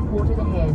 reported ahead.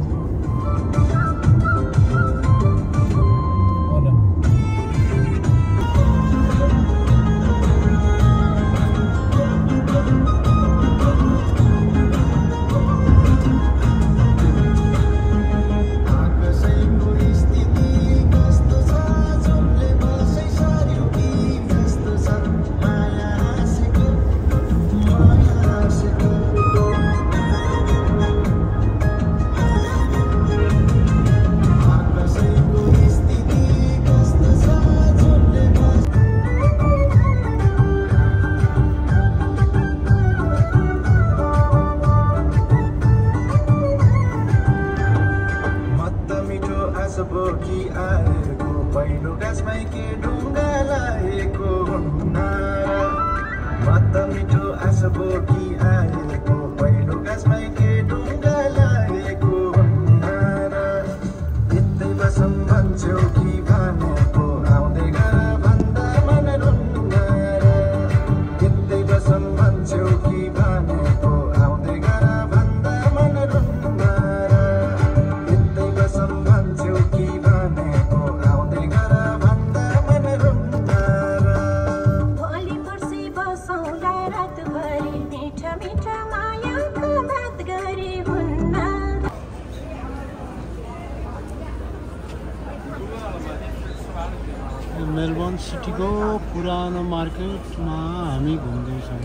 Melbourne city को पुरानो market में हामी घुम्दैछौँ।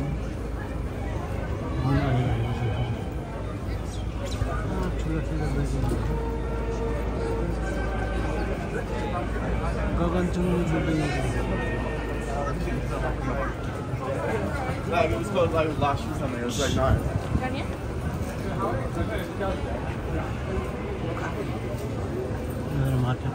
गगनचुम्बी building It was called like last year something. It was like nice. Market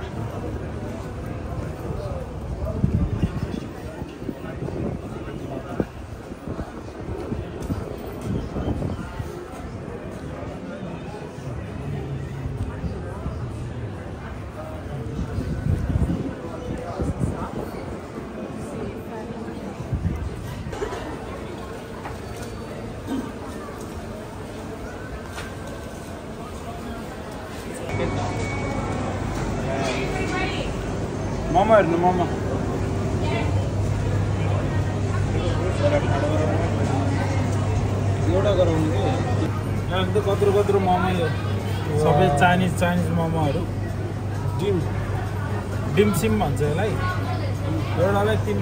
Mama हेर्नु ममा एउटा गराउनु के यहाँ त कत्रो कत्रो मोमो सबै चाइनिज मोमोहरू डिम सिम भन्छ यसलाई एउटालाई $3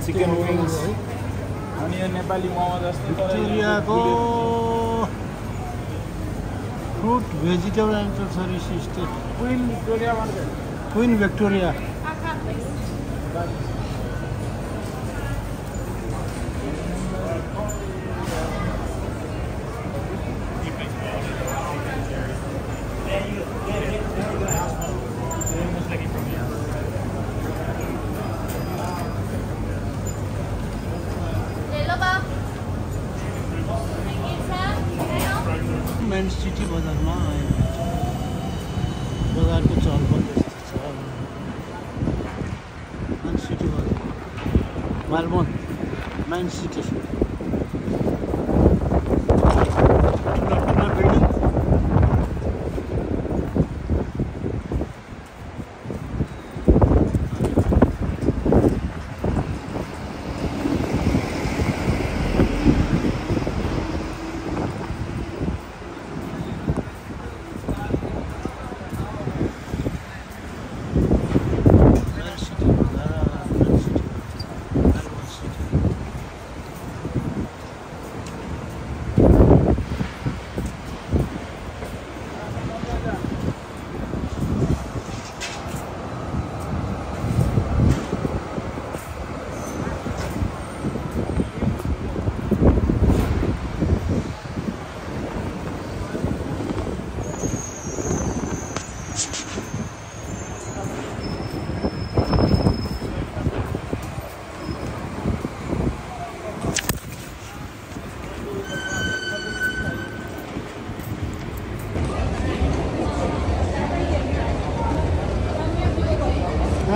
चिकन विङ्स अनि यो नेपाली मोमो जस्तै भिक्टोरियाको fruit vegetable and service state Queen Victoria भन्छ क्वीन भिक्टोरिया मेन सिटी बजारमा बजारको चलपल यस्तो छ। मेन सिटी बजार मेलबर्न मेन सिटी बिल्डिङ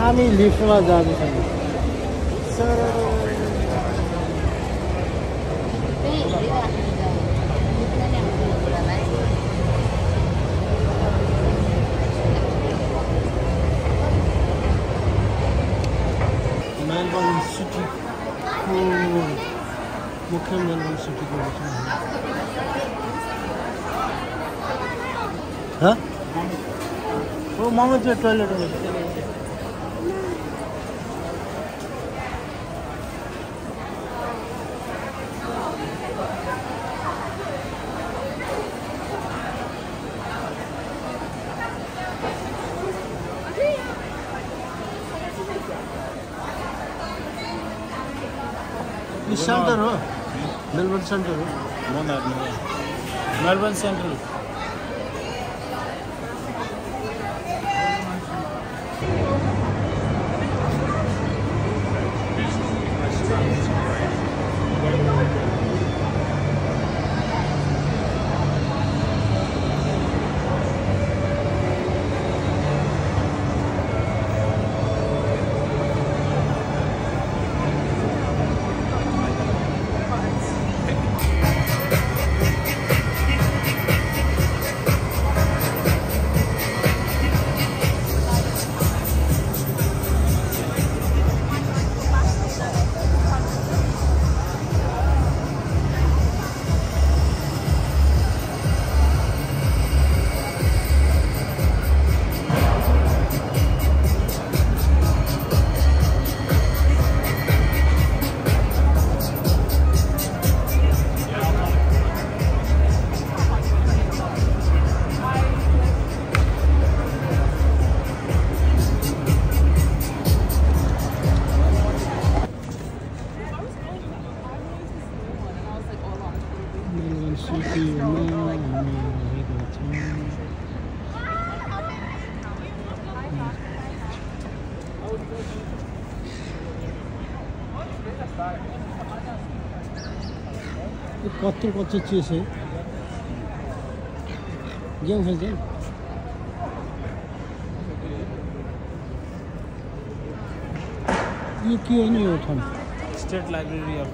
हामी लिफ्टमा जाँदैछौँ। छ मेलबर्न सिटीको हाँ वो मामा चाहिँ टोइलेट हो सेन्टर हो मेलबर्न सेन्टर हो मेलबर्न सेन्ट्रल कच्चो चिज है जाऊँ है जाऊँ ये क्यों नहीं हो ठाम स्टेट लाइब्रेरी अफ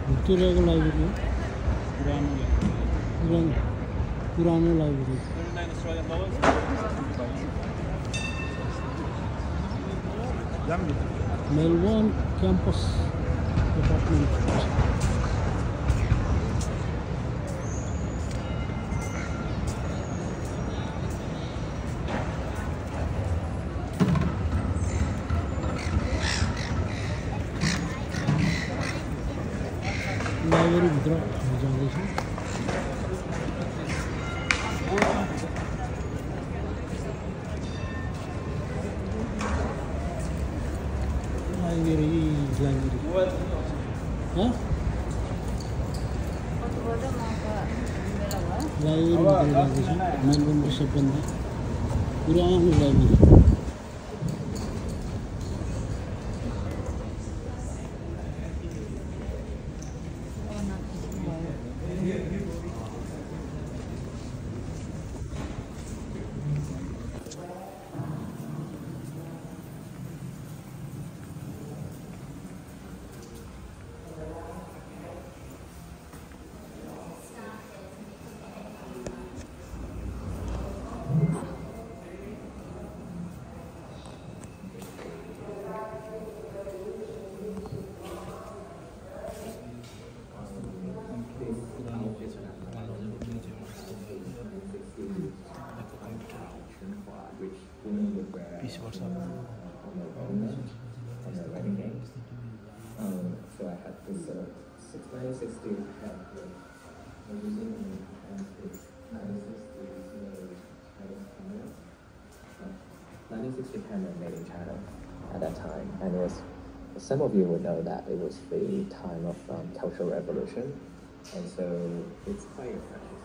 विक्टोरिया को लाइब्रेरी पुरानो library Melbourne campus department library भित्र जाँदैछु लाइब्रेरी हाँ लाइब्रेरी भित्र जाँदैछु मेलबर्नको सबभन्दा पुरानो library So I had this 1960 had using 1960 camera made in China at that time, and it was, some of you would know that it was the time of Cultural Revolution, and so it's quite impressive.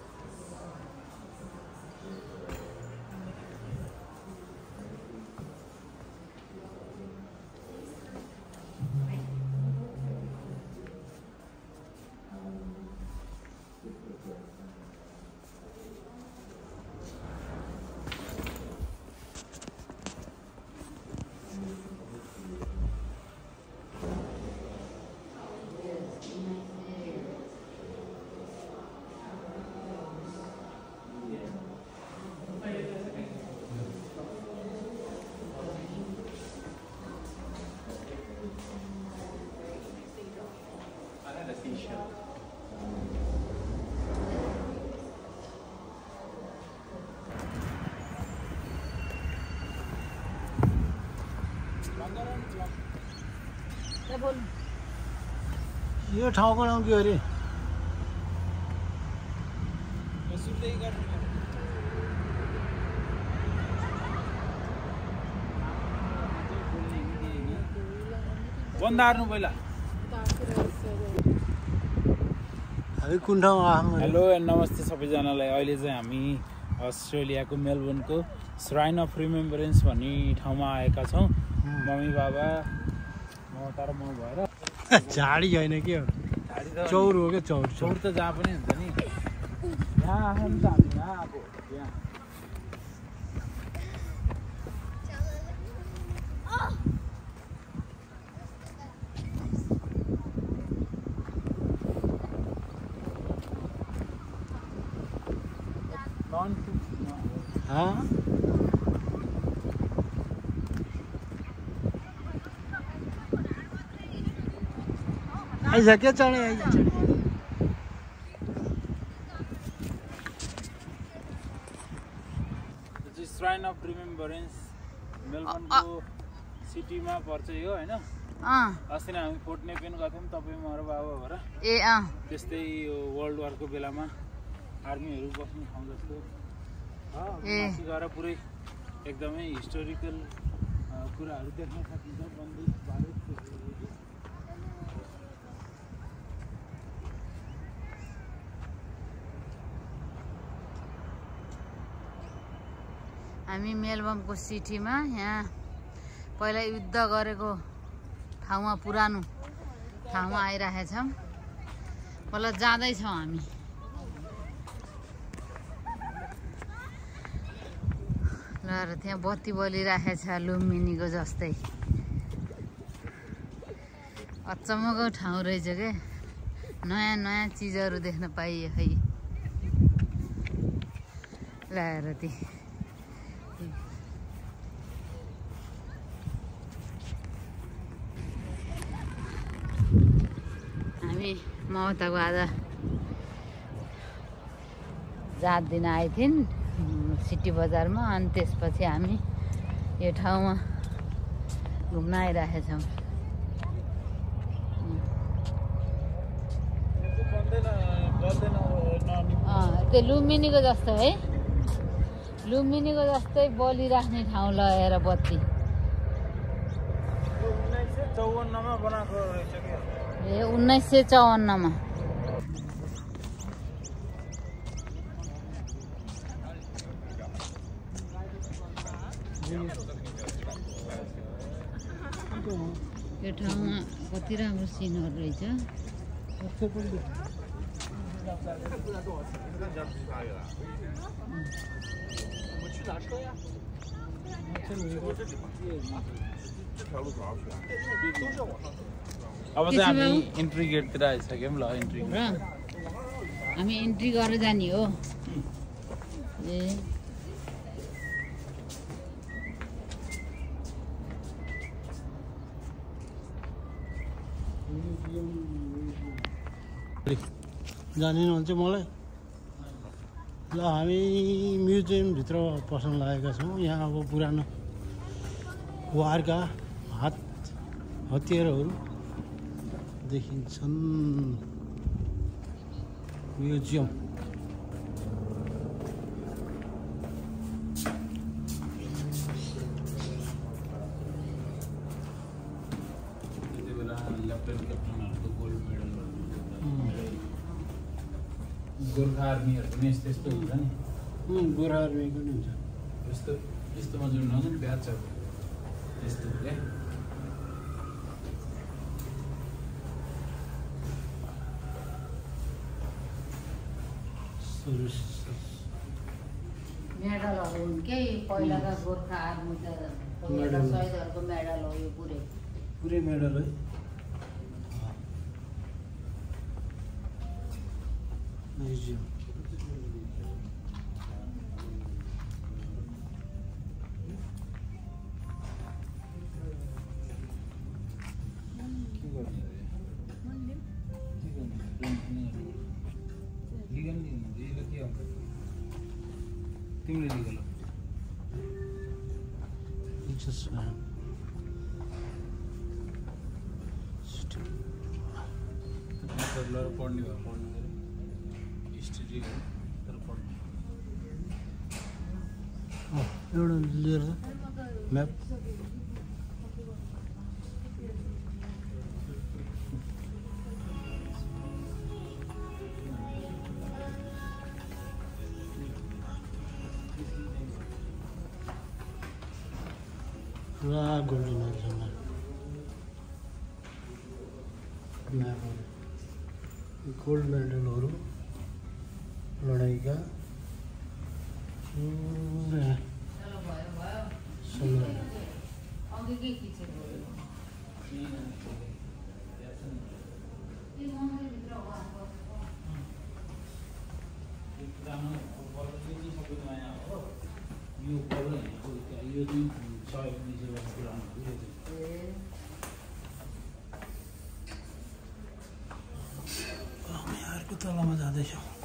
यो ठाउँको नाम के अरे बन्द हार्नु पहिला हामी कुन ठाउँमा आएको हेलो एन्ड नमस्ते सबैजनालाई अहिले चाहिँ हामी अस्ट्रेलियाको मेलबोर्नको श्राइन अफ रिमेम्बरेन्स भन्ने ठाउँमा आएका छौँ मम्मी बाबा म तर म भएर झाडी होइन के हो चौर हो क्या चौर चौर त जहाँ पनि हुन्छ नि यहाँ आयो नि त हामी यहाँ आएको यहाँ आइज के चढे आइज श्राइन अफ रिमेम्बरेन्स मेलबोर्नको सिटीमा पर्छ यो होइन अस्ति नै हामी फोर्ट नेपेन गएको थियौँ तपाईँ म र बाबा भएर त्यस्तै यो वर्ल्ड वारको बेलामा आर्मीहरू बस्ने ठाउँ जस्तो माथि गएर पुरै एकदमै हिस्टोरिकल कुराहरू देख्न सकिन्छ बन्दुक बारुद हामी मेलबोर्नको सिटीमा यहाँ पहिला युद्ध गरेको ठाउँमा पुरानो ठाउँमा आइरहेछौँ पहिला जाँदैछौँ हामी ल र त्यहाँ बत्ती बलिरहेछ लुम्बिनीको जस्तै अचम्मको ठाउँ रहेछ क्या नयाँ नयाँ चिजहरू देख्न पाइयो है ल र ती हामी ममताको आज जात दिन आएको थियौँ सिटी बजारमा अनि त्यसपछि हामी यो ठाउँमा घुम्न आइरहेछौँ त्यो लुम्बिनीको जस्तो है लुम्बिनीको जस्तै बलिराख्ने ठाउँ लगाएर बत्ती 1954 मा बनाएको रहेछ के ए 1954 मा यो ठाउँमा कति राम्रो सिनहरू रहेछ अब चाहिँ हामी इन्ट्री गेटतिर आइसक्यौँ ल इन्ट्री र हामी इन्ट्री गरेर जाने हो ए जानिनुहुन्छ मलाई ल हामी म्युजियमभित्र पस्न लागेका छौँ यहाँ अब पुरानो वारका हतियारहरू देखिन्छन् म्युजियम गोर्खा आर्मीहरूको पनि यस्तो यस्तो हुन्छ नि गोर्खा आर्मीको नि हुन्छ यस्तो यस्तोमा जुन हुन्छ नि ब्याचहरू यस्तो क्या मेडलहरू हुन् के पहिलाका गोर्खा आर्मी त शहीदहरूको मेडल हो यो पुरै मेडल है म्युजियम तिमीले निकाल सरलर पढ्ने भयो पढ्नु हिस्ट्री तर पढ्नु एउटा लिएर म्याप पुरा गोल्डन हिल्समा म्यापहरू गोल्ड मेडलहरू लडाइँका पुरा सङ्ग्रह अर्को तलमा जाँदैछौँ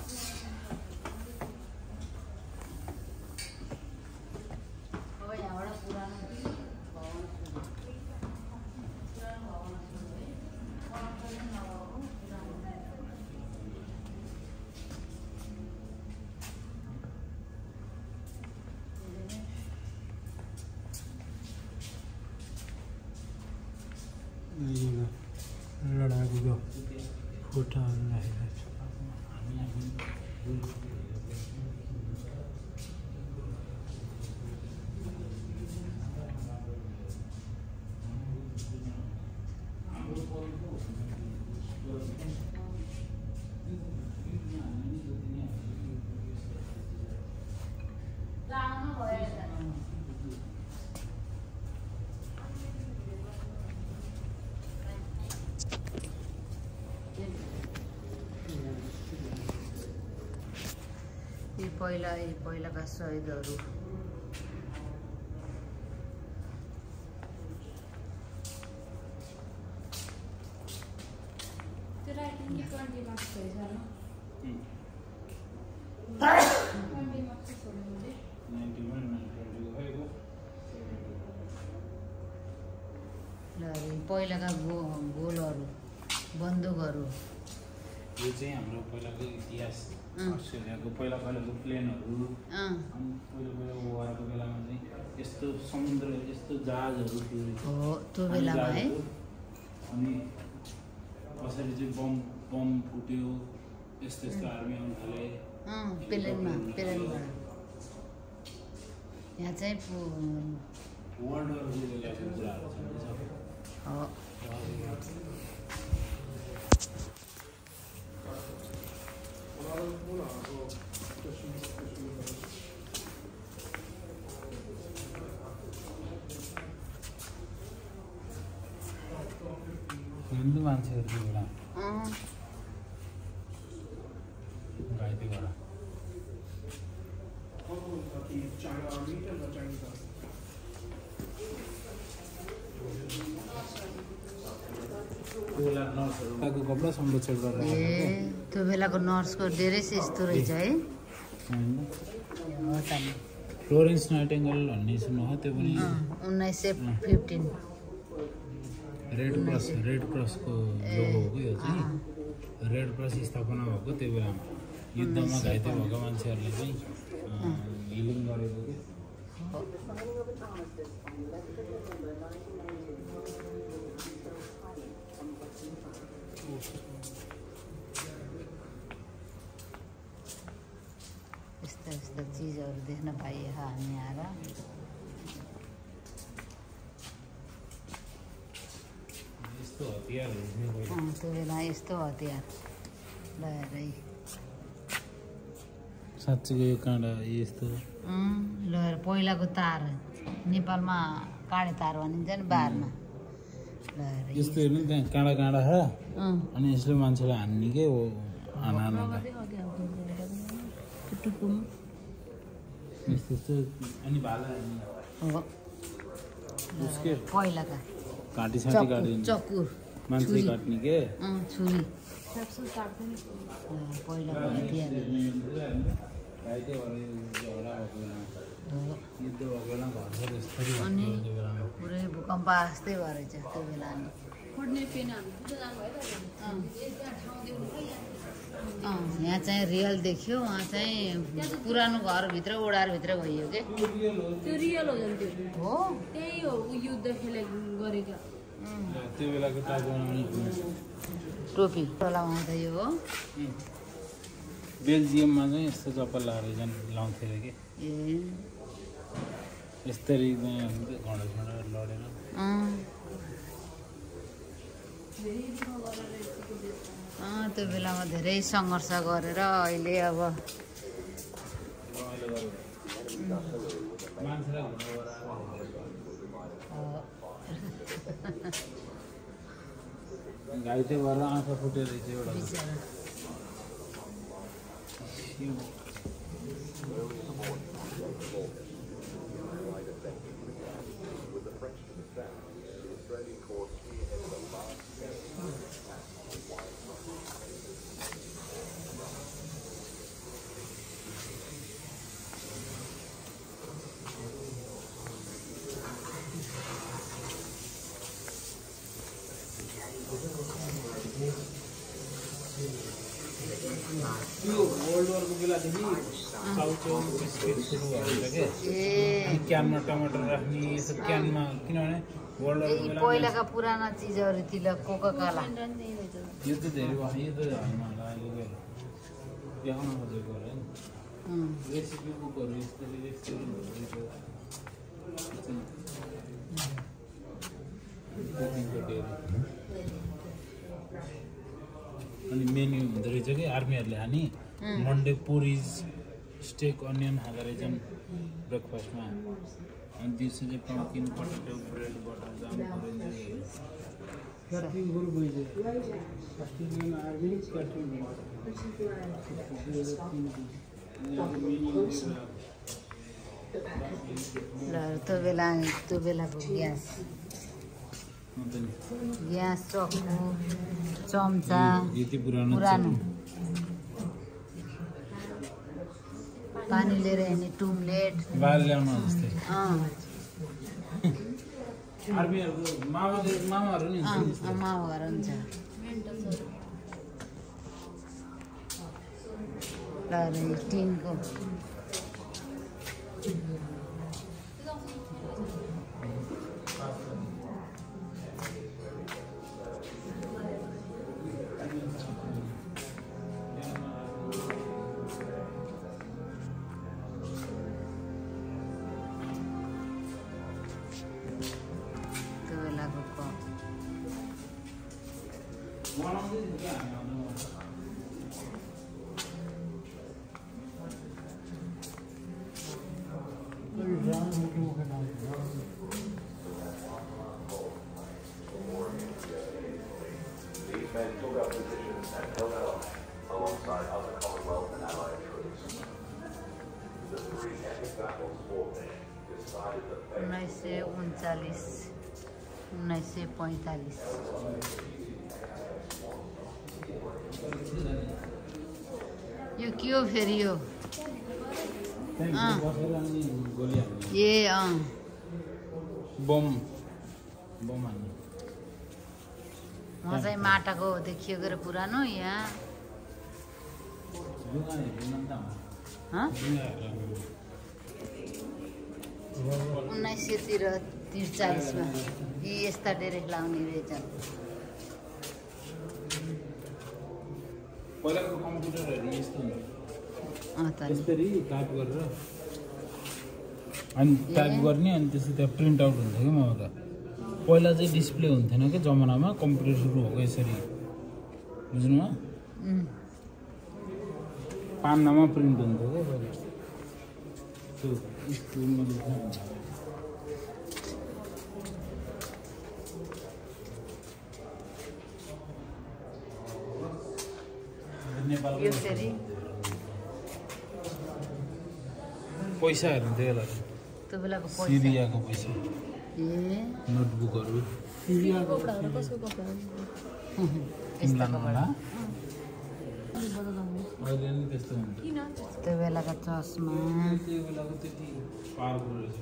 लडाकुको फोटोहरू राखेको छ पहिलाका शहीदहरू पहिलाका गोलहरू बन्दुकहरू यो चाहिँ हाम्रो पहिलाको इतिहास अस्ट्रेलियाको पहिलाको प्लेनहरू अनि पहिला वारको बेलामा चाहिँ यस्तो समुद्र यस्तो जहाजहरू थियो त्यो बेलामा है अनि कसरी चाहिँ बम फुट्यो यस्तो आर्मी आउनु थाले प्लेनबाट यहाँ चाहिँ वर्ल्ड वारको बेलाको कुराहरू हिन्दू मान्छेहरू त्यो बेला घाइते भएर कपडा संरक्षण गरेर त्यो बेलाको नर्सको ड्रेस यस्तो रहेछ है फ्लोरेन्स नाइटिङ्गेल भन्ने सुन्नु हो त्यो पनि 1915 रेड क्रसको लोगो हो यो चाहिँ रेड क्रस स्थापना भएको त्यो बेलामा युद्धमा घाइते भएको मान्छेहरूले चाहिँ हिलिङ गरेको के यस्ता चिजहरू देख्न पाइयो हामी आएर त्यो बेला यस्तो हतियार लगाएरै साँच्चीको यो काँडा यस्तो लगाएर पहिलाको तार नेपालमा काँडे तार भनिन्छ नि बारमा यस्तो हेर्नु त्यहाँ काँडा काँडा छ अनि यसले मान्छेलाई हान्ने के हो यस्तो अनि भाला पहिलाका काटी साटी काटिन्छ चक्कुर मान्छे काट्ने के छुरी पहिलाको अनि पुरै भूकम्प जस्तै भएछ त्यो बेला यहाँ चाहिँ रियल देखियो वहाँ चाहिँ पुरानो घरभित्र ओडारभित्र गइयो के त्यो रियल हो जन त्यो हो त्यही हो युद्ध खेले गरेको त्यो बेलाको टाइप बनाउने टोपी तल आउँछ यो हो बेल्जियममा चाहिँ यस्तो चप्पल लगाएर झन् लाउँथ्यो अरे कि ए यस्तरी घोडा लडेर त्यो बेलामा धेरै सङ्घर्ष गरेर अहिले अब घाइते भएर आँखा फुटेर रहेछ एउटा वर्ल्ड वारको बेलादेखि चाउचाउ बिस्किट सुरु भएको छ क्या क्यानमा टमाटर राख्ने यसो क्यानमा किनभने वर्ल्ड वारको बेला पहिलाका पुराना चिजहरूतिर कोका कोला यो त धेरै भयो यो त होइन होला अहिले देखाउन खोजेको होला नि रेसिपी बुकहरू यस्तरी अनि मेन्यू हुँदो रहेछ कि आर्मीहरूले खाने मन्डे पुरिज स्टेक अनियन खाँदो रहेछन् ब्रेकफास्टमा अनि दिउँसो चाहिँ पम्किन पटेटो ब्रेड बटर जाम त्यो बेलाको ग्यास चक्कु चम्चा पुरानो पानी लिएर हिँड्ने टुम्लेट बाल ल्याउन जस्तै मामाहरू नि मामाहरू हुन्छ टिनको alongside other Commonwealth and Allied troops. The three epic battles fought there decided the fate. 1939-1945 यो के हो फेरि यो ए बम हान्ने वहाँ चाहिँ माटाको देखिएको र पुरानो यहाँ 1943 यी यस्ता डाइरेक्ट लाउने रहेछन् पहिलाको कम्प्युटरहरू यस्तो यसरी टाइप गरेर अनि टाइप गर्ने अनि त्यसै त्यहाँ प्रिन्ट आउट हुन्थ्यो कि ममा त पहिला चाहिँ डिस्प्ले हुन्थेन कि जमानामा कम्प्युटर सुरु भएको यसरी बुझ्नुभयो पान्नामा प्रिन्ट हुन्थ्यो क्या पहिला त्यो स्कुलमा यो फेरि पैसाहरू हुन्थ्यो होला त्यो बेलाको पैसा सिरियाको पैसा ए नोटबुकहरू सिरियाको कपडा कसको कपडा होला अहिले नि त्यस्तो हुन्छ त्यो बेलाको चस्मा त्यो बेलाको त्यति पावरफुल रहेछ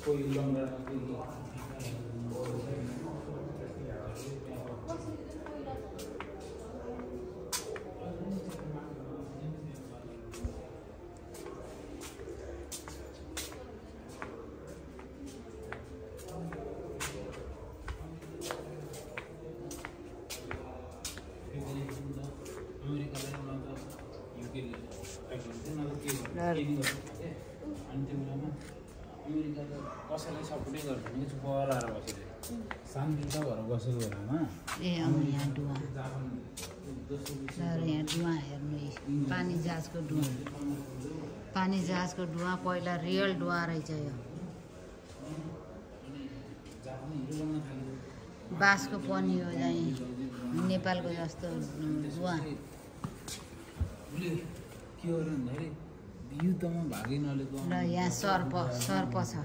कोही लङ्गा अनि त्यो बेलामा अमेरिका त कसैलाई सपोर्टै गर्दैन कि चुप लाएर बसेको शान्ति त भएर बसेको बेलामा ए अब यहाँ डुवा सर यहाँ डुवा हेर्नु पानी जहाजको डुवा पहिला रियल डुवा रहेछ यो बाँसको पनि हो चाहिँ नेपालको जस्तो डुवा के हो भन्दाखेरि युद्धमा भागै नलिएको र यहाँ सर्प छ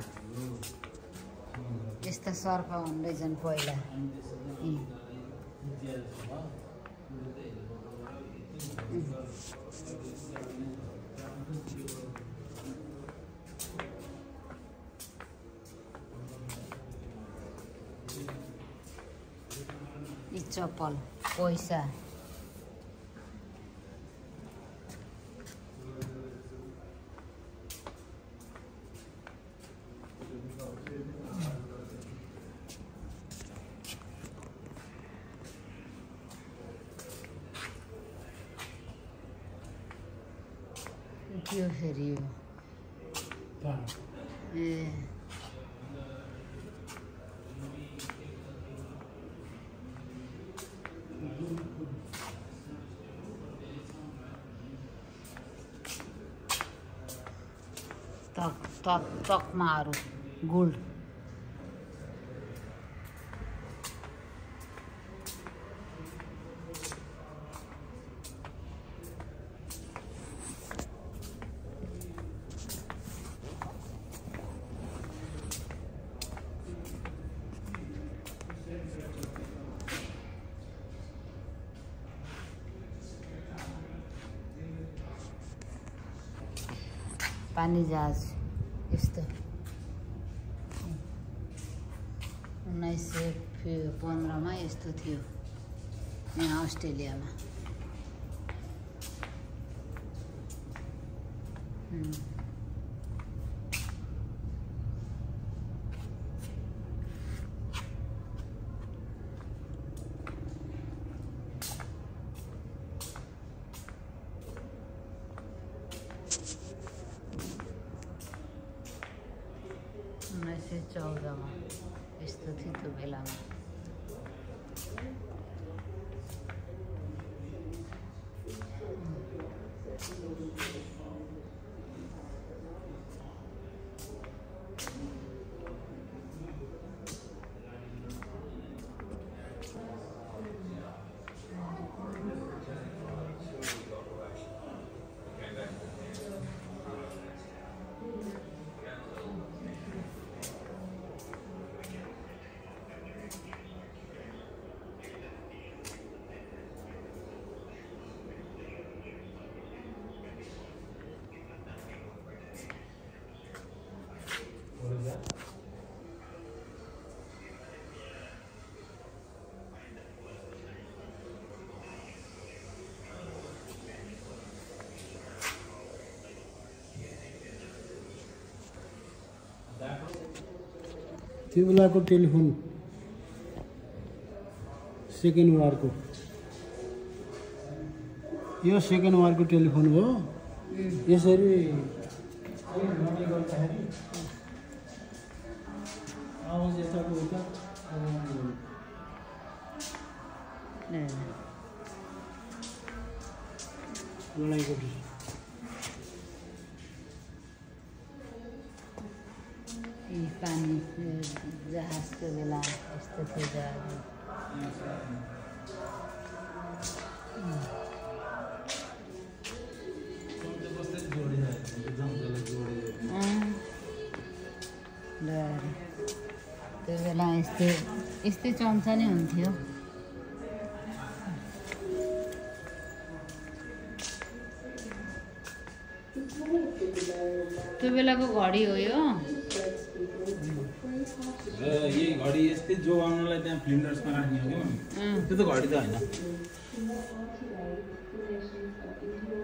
यस्ता सर्प हुँदैछन् पहिला यी चप्पल पैसा त्यो फेरि ए तकमाहरू गोल्ड पानी जहाज यस्तो 1915 मा यस्तो थियो यहाँ अस्ट्रेलियामा मा यस्तो थियो त्यो बेलामा त्यो बेलाको टेलिफोन सेकेन्ड वारको यो सेकेन्ड वारको टेलिफोन हो यसरी आवाज यताको उता लडाइँको पानी जहाजको बेला यस्तो थियो जहाज त्यो बेला यस्तै चम्चा नै हुन्थ्यो त्यो बेलाको घडी हो यो यही घडी यस्तै जोगाउनलाई त्यहाँ फ्लिन्डर्समा राख्ने हो त्यो त घडी त होइन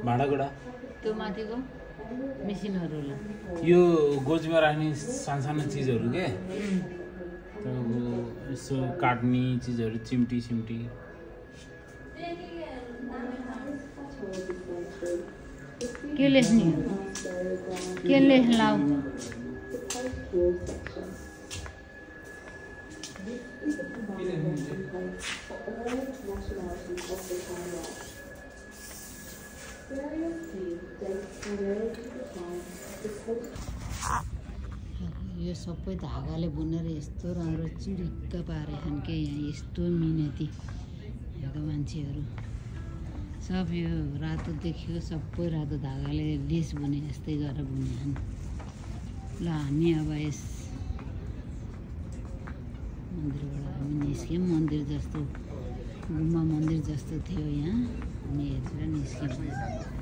भाँडाकुँडा त्यो माथिको मेसिनहरूलाई यो गोजीमा राख्ने सानो चिजहरू के यसो काट्ने चिजहरू चिम्टी के लेख्ने के लेख्ला यो सबै धागाले बुनेर यस्तो राम्रो चिरिक्क पारेछन् के यहाँ यस्तो मिहिनेती यहाँका मान्छेहरू सब यो रातो देखियो सबै रातो धागाले लेस बुने जस्तै गरेर बुनेछन् ल हामी अब यस मन्दिरबाट हामी निस्क्यौँ मन्दिर जस्तो गुम्बा मन्दिर जस्तो थियो यहाँ हामी हेरेर निस्क्यौँ